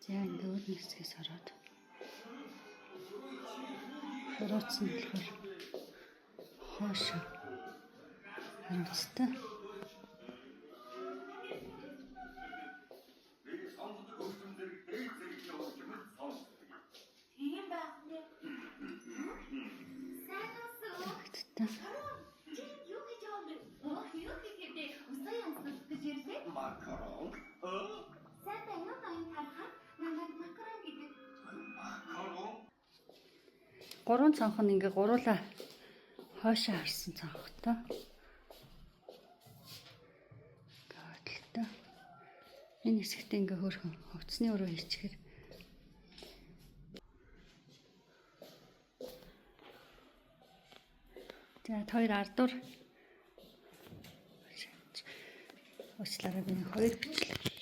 За ингээ өөр нэг хэсгээс ороод хурууц нь болохоор хойш хариуцтай. Тийм байх нэ. Сайн уу? Тавигдтай. Чи юу гэж байгаа юм бэ? Өө юу гэхэд усан янзлах гэж ирлээ. Макарон. Сайн байна уу ноён тархан? Намайг макарон гэдэг. Макарон. Гурван цонх нь ингээ гуруула хойшоо харсан цонхтой. Ингээ хөдөлтөй. Энэ хэсэгтээ ингээ хөөрхөн хувцсны өрөө хийчихэр За та хоёр ардуур уучлаарай би нэг хоёр бичлэг.